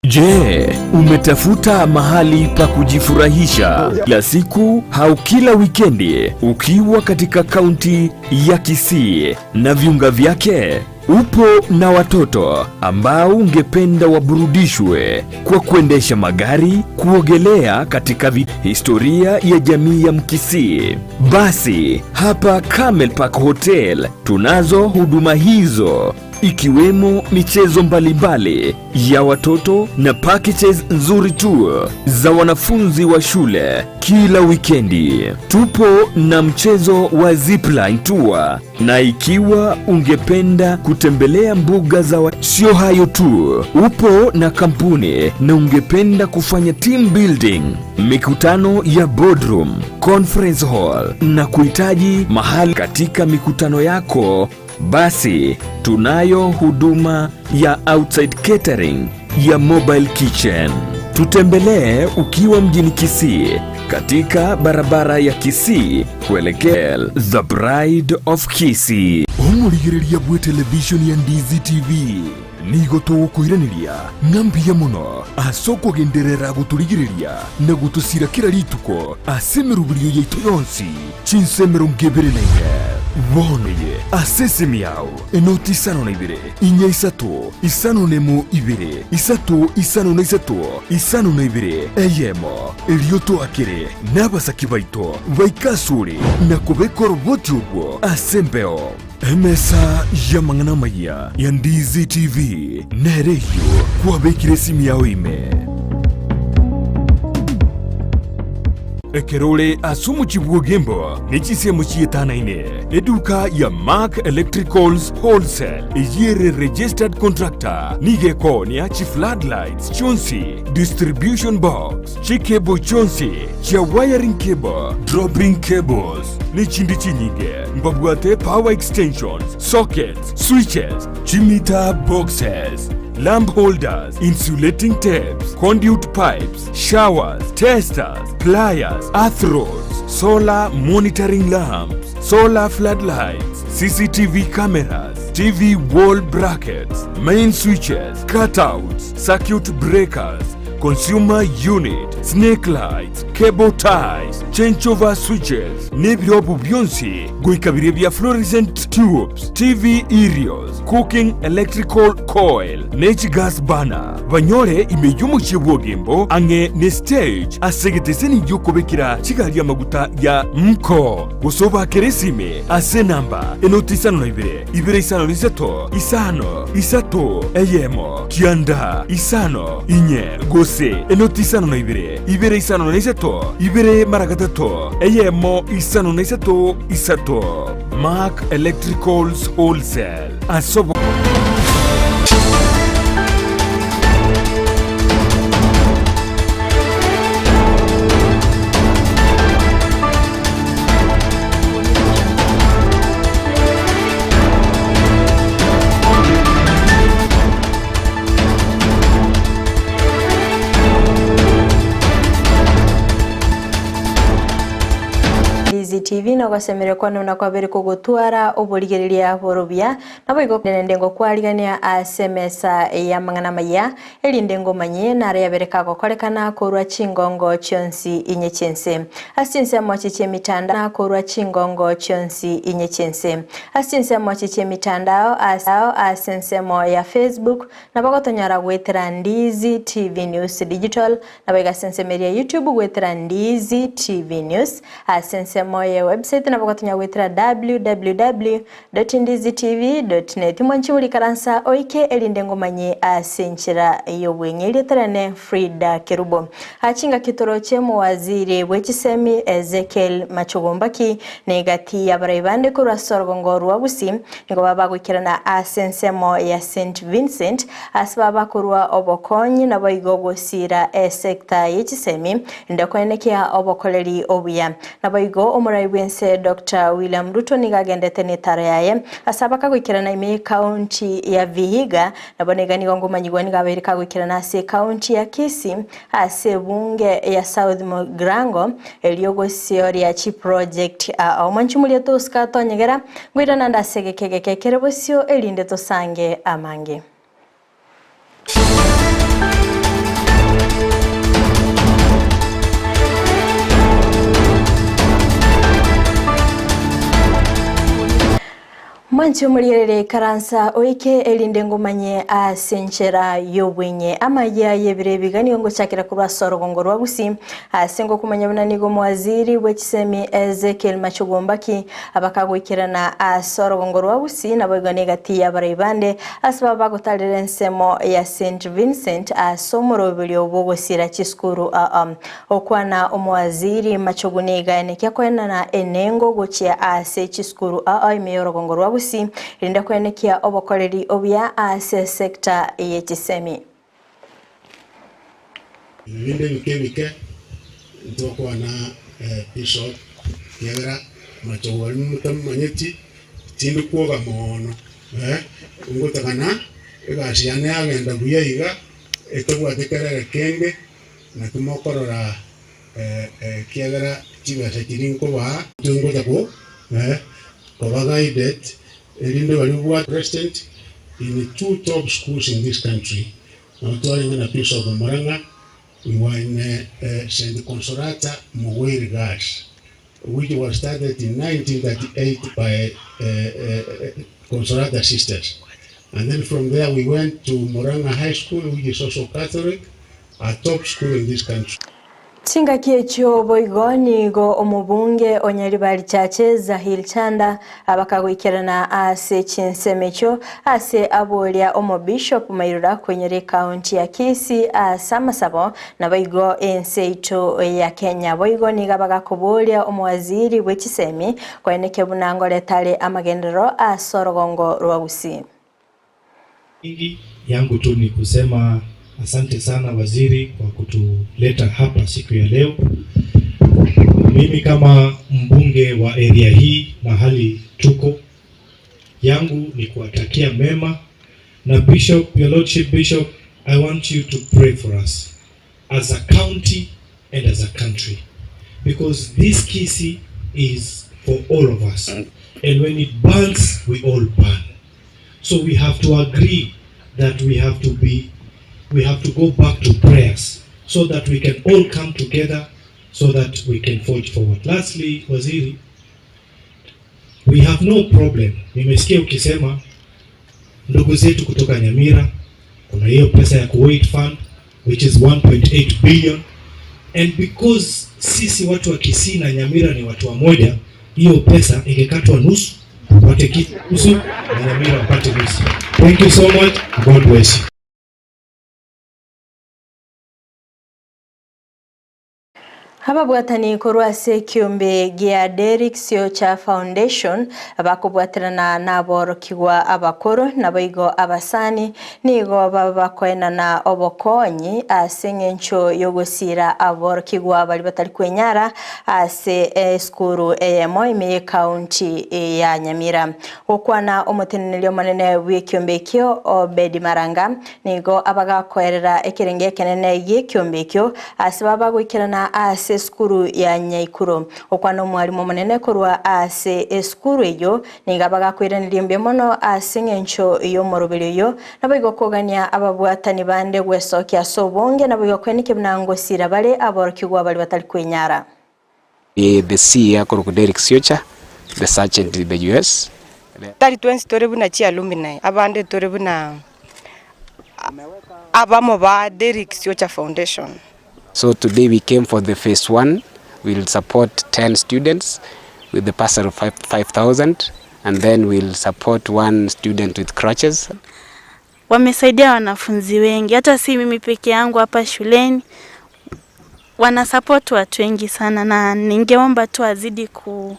Je, umetafuta mahali pa kujifurahisha kila siku au kila wikendi ukiwa katika kaunti ya Kisii na viunga vyake? Upo na watoto ambao ungependa waburudishwe kwa kuendesha magari, kuogelea katika vi historia ya jamii ya Mkisii? Basi hapa Camel Park Hotel tunazo huduma hizo ikiwemo michezo mbalimbali ya watoto na packages nzuri tu za wanafunzi wa shule kila wikendi. Tupo na mchezo wa zipline tour, na ikiwa ungependa kutembelea mbuga za wa... Sio hayo tu, upo na kampuni na ungependa kufanya team building, mikutano ya boardroom, conference hall na kuhitaji mahali katika mikutano yako basi tunayo huduma ya outside catering ya mobile kitchen. Tutembelee ukiwa mjini Kisii katika barabara ya Kisii kuelekea The Bride of Kisii. Omorigereria bwe television ya Ndizi TV nigo togokoiraneria ng'a mbuya mono ase okogenderera gotorigereria na gotosira kera rituko ase emeroberio yaito yonsi chinsa emerongo ebere na ine. Bono eye ase esemi yao enoti isano na ibere, inya isato, isano na emo ibere, isato isano na isato, isano na ibere, eyemo, erio toakere nabasaki baito baike asore na kobeka oroboti orwo ase embeo. Emesa y'amang'ana amayia ya Ndizi TV nere eyio kwabekire esimi yao ime. Ekero ore ase omochie bw'Ogembo ne chinsemo chietanaine, eduka ya Mark Electricals Wholesale eyio ere registered contractor nigo ekoonia chi floodlights chionsi, distribution box, chicable chionsi chia wiring cable, dropping cables, nechinde chinyinge. Mbabwate power extensions, sockets, switches, chimeter boxes, lamp holders, insulating tapes, conduit pipes, showers, testers, pliers, earth rods, solar monitoring lamps, solar floodlights, CCTV cameras, TV wall brackets, main switches, cutouts, circuit breakers, consumer unit, snake lights, cable ties, changeover switches, nebirobu bionsi goika biria bia fluorescent tubes, TV aerials, cooking electrical coil, ne chigas burner. Banyore ime y'omochie bw'Ogembo ang'e ne stage ase egeteseni gi'okobekera chigari amaguta ya Mko. Gose obakere esime ase enamba enoti isano na ibere, ibere isano na isato, isano, isato, eyemo, kianda, isano, inye, gose enoti isano na ibere, ibere isano na isato, ibere mara gatato, eyemo, isano na isato, isato. Mark Electricals Wholesale ase obo. Ndizi TV nogosemeria kwane buna kwabere kogotwara oborigereria borobia naboigo nende ngokwarigania ase emesa y'amang'ana amaya erinde ngomanye nare yabere kagokorekana korwa chingongo chionsi inye chiense ase chinsemo chi chi'emitandao na korwa chingongo chionsi inye chiense ase chinsemo chi chi'emitandao ase ase ensemo ya Facebook nabo gotonyora goetera Ndizi TV News Digital nabo iga ase ensemo eria ya YouTube goetera Ndizi TV News ase ensemo ye website nabo gotonyora goetera www .ndizitv.net Mwanche orikaransa oike erinde ngomanye ase enchera y'obweng'e Erieta riane Frida Kerubo. Aa chingaki toroche omowaziri bwe chisemi Ezekiel Machogombaki na egati y'abarai bande korwa ase orogongo rwa Gusii nigo baba bagoikerana ase ensemo ya St Vincent ase baba bakorwa obokonyi naboigo gosiira esecta ye chisemi inde koenekia obokoreri obuya. Naboigo omorai bw'ense Doctor William Ruto nigo agendete netaro yaye ase abakagoikerana ime y'ecounty ya Vihiga, nabo niga nigo ngomanyigwa nigo abeire kagoikerana ase ecounty ya Kisii ase ebunge ya South Mugirango erio gosioria chiproject ao. Mwanchi moria tosika atonyegera, ngoirana nde ase egeka egeke kere bosio erinde tosange amange. Mwanche omorigereria ikaransa oike erinde ngomanye ase enchera y'obwenye amaya y'ebiro ebiga nigo ngochakera korwa ase orogongo rwa Gusii ase ngokomanya buna nigo omowaziri bwe chisemi Ezekiel Machogu Ombaki abakagoikerana ase orogongo rwa Gusii naboigo negati y'abarai bande ase baba bagotarera ensemo ya St Vincent ase omoroberio bw'ogosira chisukuru aa Okwana omowaziri Machogu nigo aenekia koenana enengo gochia ase chisukuru ao ime y'orogongo rwa Gusii erinde koenekia obokoreri obuya ase esecta ye chisemi. Ebinde ebike ebike ntokwana Bishop ekiagera Machogu aria motamomanyeti tindi kwoga moono ngotakana egasi yane yagenda buya iga etabwati kerere kende. Naki mokorora, ekiagera chibesa chiria nkobaa. Tingocha ko koba guided, erinde baria bwa president in two top schools in this country, nabo twarenge na Bishop Murang'a, we were in Saint Consolata Mugweri Girls, which was started in 1938 by Consolata Sisters. And then from there we went to Murang'a High School, which is also Catholic, a top school in this country. Chingaki echio boigo nigo omobunge o Nyaribari Chache Zahir Chanda abakagoikerana ase chinsemo echio ase aboria omobishop Mairura koinyora ekaunti ya Kisii ase amasabo Naboigo ense yaito ya Kenya boigo nigo abagakoboria omowaziri bwe chisemi koeneke buna ngoreta are amagenderero ase orogongo rwa Gusii. Mingi yangu tu ni kusema asante sana waziri kwa kutuleta hapa siku ya leo. Mimi kama mbunge wa area hii mahali tuko, yangu ni kuwatakia mema na Bishop, your Lordship Bishop, I want you to pray for us as a county and as a country because this Kisii is for all of us and when it burns we all burn. So we have to agree that we have to be we have to go back to prayers so that we can all come together so that we can forge forward. Lastly, Waziri, we have no problem. Nimesikia ukisema ndugu zetu kutoka Nyamira kuna hiyo pesa ya Kuwait Fund which is 1.8 billion and because sisi watu wa Kisii na Nyamira ni watu wa moja, hiyo pesa ingekatwa nusu, tupate kitu nusu na Nyamira wapate nusu. Thank you so much. God bless you. Ababwatani korwa ase ekiombe gia Derrick Siocha Foundation bakobwaterana naborokigwa abakoro naboigo abasani nigo baba bakoenana obokonyi ase eng'encho yogosira aborokigwa baria batari kwenyara ase esukuru eyemo ime y'ekaunti ya Nyamira. Gokwana omoteneneri omonene bw'ekiombe ekio Obedi Maranga nigo abagakoerera ekerenge ekenene gi'ekiombe ekio ase baba goikerana ase esukuru ya Nyaikuro. Gokwana omwalimu omonene korwa ase esukuru eyio nigo abagakoiraneria mbuya mono ase eng'encho y'omoroberi oyio, naboigo kogania ababwatani bande gwesokia ase obonge, naboigo kwenekia buna ngosira bare aborokigwa baria batari kwenyara. The CEO akorokwa Derek Siocha, the sergeant in the US. Tari twensi tore buna chialumni, abande tore buna abamo ba Derrick Siocha Foundation. So today we came for the phase one, we'll support 10 students with the bursary of 5000 and then we'll support one student with crutches. Wamesaidia wanafunzi wengi, hata si mimi peke yangu hapa shuleni, wanasupport watu wengi sana, na ningeomba tu wazidi ku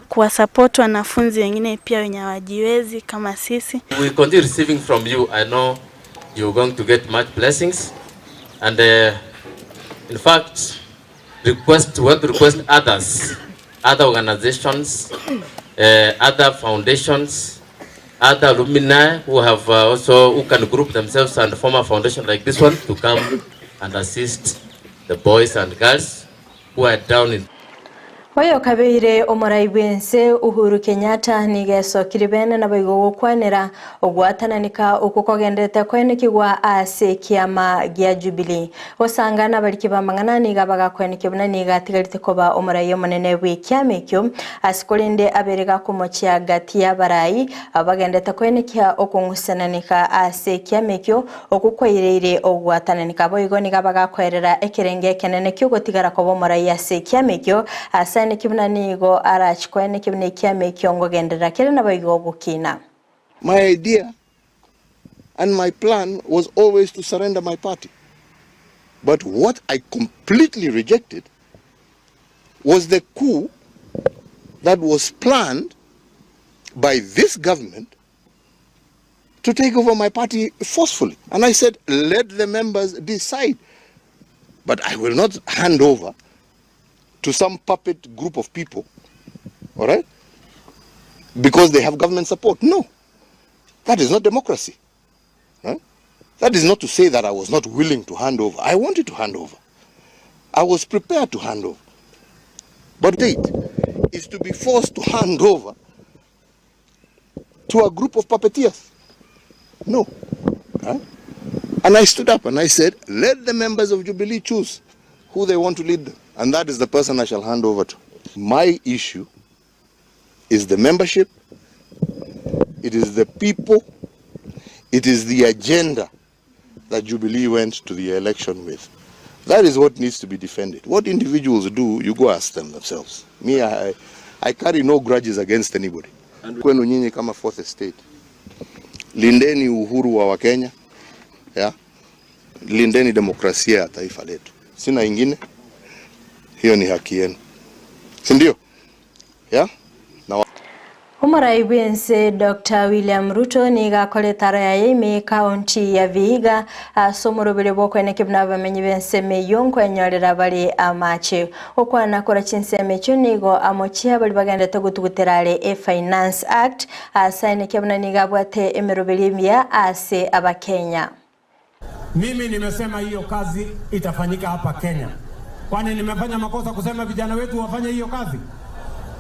kuwasupport wanafunzi wengine pia wenye hawajiwezi kama sisi. We continue receiving from you. I know you're going to get much blessings. And in fact, request, we want to request others, other organizations, other foundations, other alumni who have also, who can group themselves and form a foundation like this one to come and assist the boys and girls who are down in. Oyo kabeire omorai bw'ense Uhuru Kenyatta nigo esokire bene naboigo gokwanera ogwatananeka okwo kogenderete koenekigwa ase ekiama gia Jubilee. Gosanga nabariki b'amang'ana nigo abagakoenekia buna nigo atigarete koba omorai omonene bw'ekiama ekio ase korende abere gakomochia gati y'abarai abo bagenderete koenekia okong'usananeka ase ekiama ekio Okwo kwaireire ogwatananeka boigo nigo abagakoerera ekerengo ekenene ki'ogotigara koba omorai ase ekiama ekio, ase aeneki buna nigo arache koeneki buna ekiama ekio ngogenderera kere naboigo gokina. My idea and my plan was always to surrender my party but what I completely rejected was the coup that was planned by this government to take over my party forcefully. And I said, let the members decide. But I will not hand over to some puppet group of people, all right, because they have government support. No, that is not democracy. Right? That is not to say that I was not willing to hand over. I wanted to hand over. I was prepared to hand over. But it is to be forced to hand over to a group of puppeteers. No. Huh? And I stood up and I said, let the members of Jubilee choose who they want to lead them. And that is the person I shall hand over to. My issue is the membership, it is the people, it is the agenda that Jubilee went to the election with. That is what needs to be defended. What individuals do, you go ask them themselves. Me, I, I carry no grudges against anybody. Kwenu nyinyi kama fourth estate, lindeni uhuru wa Wakenya, yeah? Lindeni demokrasia ya taifa letu. Sina ingine, hiyo ni haki yenu, si ndio? Yeah? Na Omorai bw'ense Doctor William Ruto nigo akorete aro yaye ime ekaunti ya Vihiga ase omoroberi bw'okoenekia buna abamenyi b'ensemo eyio nkwenyorera bare amache. Gokwana korwa chinsemo echio nigo amochie baria bagenderete gotugutera are e-Finance Act ase aenekia buna nigo abwate emeroberi emiya ase abakenya. Mimi nimesema hiyo kazi itafanyika hapa Kenya. Kwani nimefanya makosa kusema vijana wetu wafanye hiyo kazi?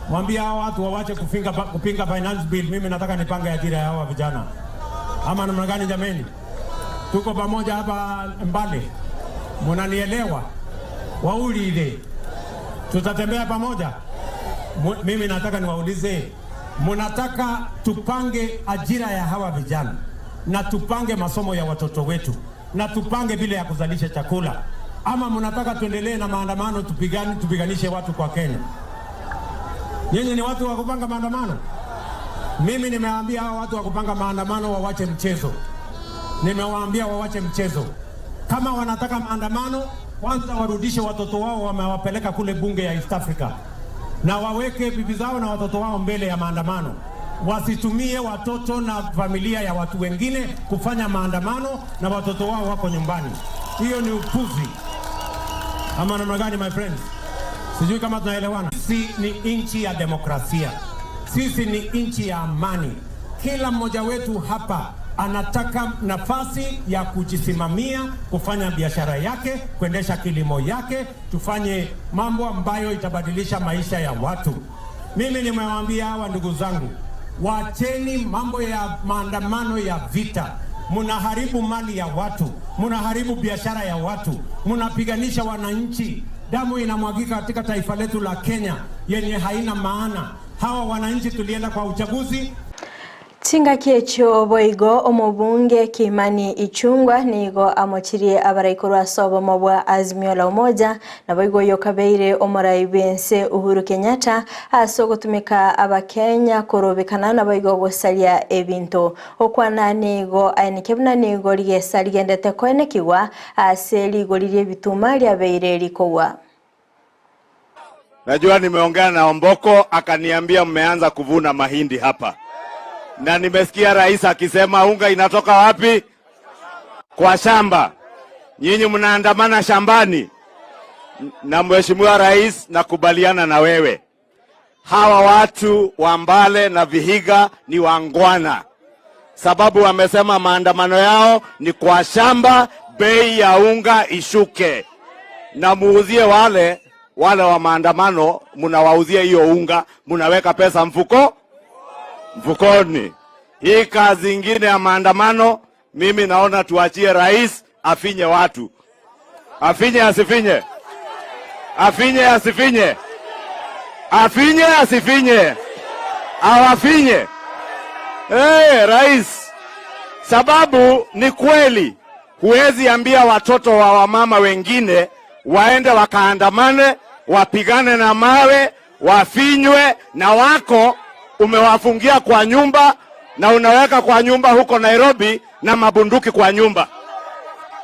Mwambie hao watu wawache kufinga, kupinga finance bill. Mimi nataka nipange ajira ya hawa vijana, ama namna gani? Jameni, tuko pamoja hapa Mbale, munanielewa? Waulile, tutatembea pamoja. Mimi nataka niwaulize, munataka tupange ajira ya hawa vijana na tupange masomo ya watoto wetu na tupange vile ya kuzalisha chakula, ama mnataka tuendelee na maandamano tupigani, tupiganishe watu kwa Kenya? Nyinyi ni watu wa kupanga maandamano? Mimi nimewaambia hawa watu wa kupanga maandamano wawache mchezo. Nimewaambia wawache mchezo. Kama wanataka maandamano, kwanza warudishe watoto wao wamewapeleka kule bunge ya East Africa, na waweke bibi zao na watoto wao mbele ya maandamano. Wasitumie watoto na familia ya watu wengine kufanya maandamano na watoto wao wako nyumbani. Hiyo ni upuzi. Ama namna gani, my friends? Sijui kama tunaelewana. Sisi ni nchi ya demokrasia, sisi ni nchi ya amani. Kila mmoja wetu hapa anataka nafasi ya kujisimamia, kufanya biashara yake, kuendesha kilimo yake, tufanye mambo ambayo itabadilisha maisha ya watu. Mimi nimewaambia hawa ndugu zangu, wacheni mambo ya maandamano ya vita. Mnaharibu mali ya watu, mnaharibu biashara ya watu, mnapiganisha wananchi. Damu inamwagika katika taifa letu la Kenya yenye haina maana. Hawa wananchi tulienda kwa uchaguzi Chingaki echio boigo omobunge Kimani Ichung'wa nigo amochirie abarai korwa ase obomo bwa Azimio la Umoja naboigo oyo okabeire omorai bw'ense Uhuru Kenyatta ase ogotumeka abakenya korobekana naboigo gosaria ebinto. Okwana nigo aeneke buna nigo rigesa rigendete koenekigwa ase rigori ri'ebituma riabeire rikogwa. Najua nimeongea na Omboko akaniambia mmeanza kuvuna mahindi hapa, na nimesikia rais akisema unga inatoka wapi? Kwa shamba. Nyinyi mnaandamana shambani. Na mheshimiwa rais, nakubaliana na wewe, hawa watu wa Mbale na Vihiga ni wangwana, sababu wamesema maandamano yao ni kwa shamba, bei ya unga ishuke, na muuzie wale Wale wa maandamano mnawauzia hiyo unga, mnaweka pesa mfuko mfukoni. Hii kazi ingine ya maandamano, mimi naona tuachie rais afinye watu, afinye asifinye, afinye asifinye, afinye asifinye, awafinye. Hey, rais, sababu ni kweli, huwezi ambia watoto wa wamama wengine waende wakaandamane, wapigane na mawe, wafinywe, na wako umewafungia kwa nyumba na unaweka kwa nyumba huko Nairobi na mabunduki kwa nyumba.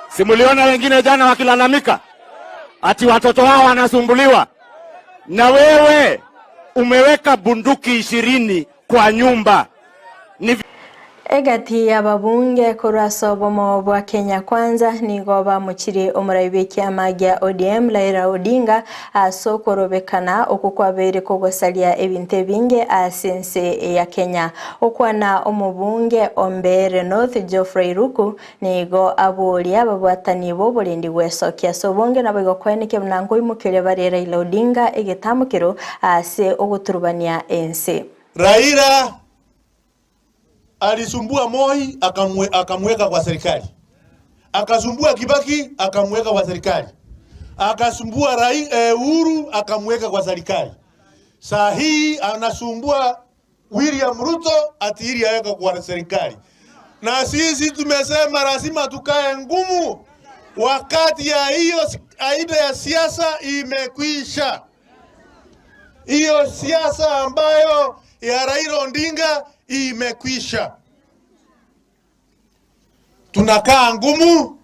Simuliona wengine jana wakilalamika ati watoto wao wanasumbuliwa, na wewe umeweka bunduki ishirini kwa nyumba ni Egati y'ababunge korwa ase obomo bwa Kenya Kwanza nigo bamochirie omorai bwa ekiama gia ODM Raila Odinga ase okorobekana okwo kwabeire kogosaria ebinto ebinge ase ense ya Kenya. Okwana omobunge o Mbeere North Geoffrey Ruku nigo aboria ababwatani b'oborendi gwesokia ase obonge nabo igo koenekia buna nkoimokeria bare Raila Odinga egetamokero ase ogoturubania ense. Raila alisumbua Moi akamwe, akamweka kwa serikali, akasumbua Kibaki akamweka kwa serikali, akasumbua Rai, eh, Uhuru akamweka kwa serikali. Saa hii anasumbua William Ruto ati ili aweke kwa serikali, na sisi tumesema lazima tukae ngumu. Wakati ya hiyo aina ya siasa imekwisha. Hiyo siasa ambayo ya Raila Odinga imekwisha. Tunakaa ngumu.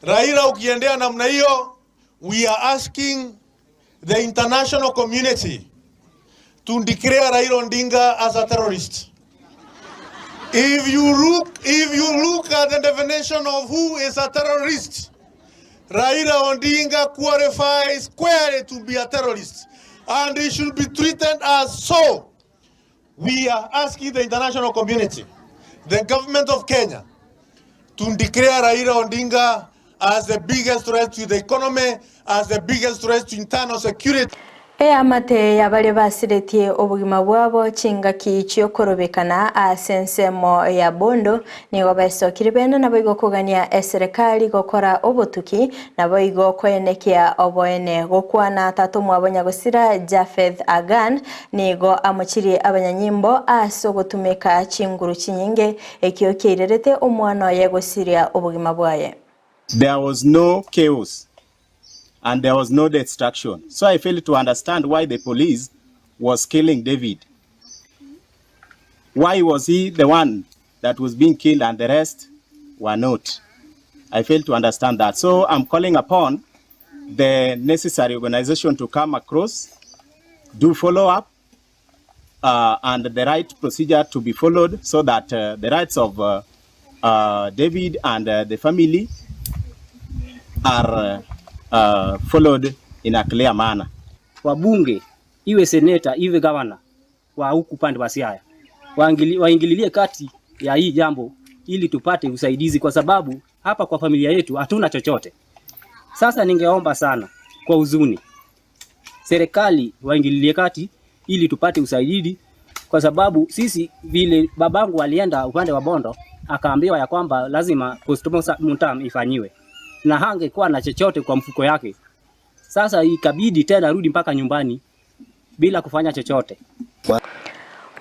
Raila, ukiendea namna hiyo, we are asking the international community to declare Raila Odinga as a terrorist. If you look, if you look at the definition of who is a terrorist, Raila Odinga qualifies squarely to be a terrorist and he should be treated as so. We are asking the international community, the government of Kenya, to declare Raila Odinga as the biggest threat to the economy, as the biggest threat to internal security. Eamate y'abaria basiretie obogima bwabo chingaki chiokorobekana ase ensemo ya Bondo nigo baesokire bene nabo igo kogania eserekari gokora obotuki nabo igo koenekia oboene gokwana tata omwabo nyagosira Japheth Agan nigo amochirie abanyanyimbo ase ogotumeka chinguru chinyinge ekio kiairerete omwana oye gosiria obogima bwaye. There was no chaos and there was no destruction. So I fail to understand why the police was killing David. Why was he the one that was being killed and the rest were not? I fail to understand that. So I'm calling upon the necessary organization to come across, do follow up, and the right procedure to be followed so that the rights of David and the family are followed in a clear manner. Wabunge iwe seneta iwe gavana wa huku upande wa Siaya waingililie kati ya hii jambo ili tupate usaidizi, kwa sababu hapa kwa familia yetu hatuna chochote. Sasa ningeomba sana kwa huzuni serikali waingililie kati ili tupate usaidizi, kwa sababu sisi vile babangu alienda upande wa Bondo akaambiwa ya kwamba lazima postmortem ifanyiwe na hangekuwa na chochote kwa mfuko yake. Sasa ikabidi tena rudi mpaka nyumbani bila kufanya chochote.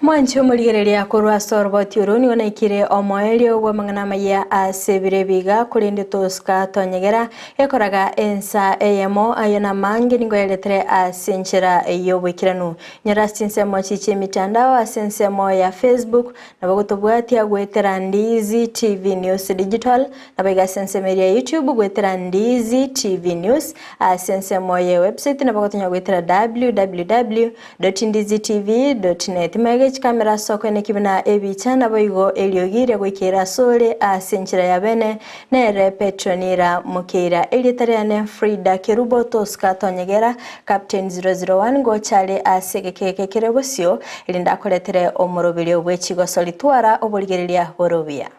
Mwanchi omorigereria korwa ase oroboti oro nigo naikire omoerio bwa amang'ana amaya ase ebiro ebiga korende tosuka tonyegera ekoraga ensa eyemo aye na mange nigo yaretere ase enchera y'oboikeranu nyora ase chinsemo chiche emitandao ase ensemo ya Facebook nabo gotobwatia gwetera Ndizi TV News Digital nabo iga ase ensemo eria ya YouTube gwetera Ndizi TV News ase ensemo ya website nabo gotonya gwetera www.ndizitv.net mege chikamera soko nekibina ebicha nabo igo eriogire goikera sore ase enchera ya bene nere Petronira Mukeira erietariane Frida Kerubo Tosca Tonyegera Captain 001 gochare ase gekeke kere bosio erinda akoretere omoroberio bwe chigosori twara oborigereria borobia.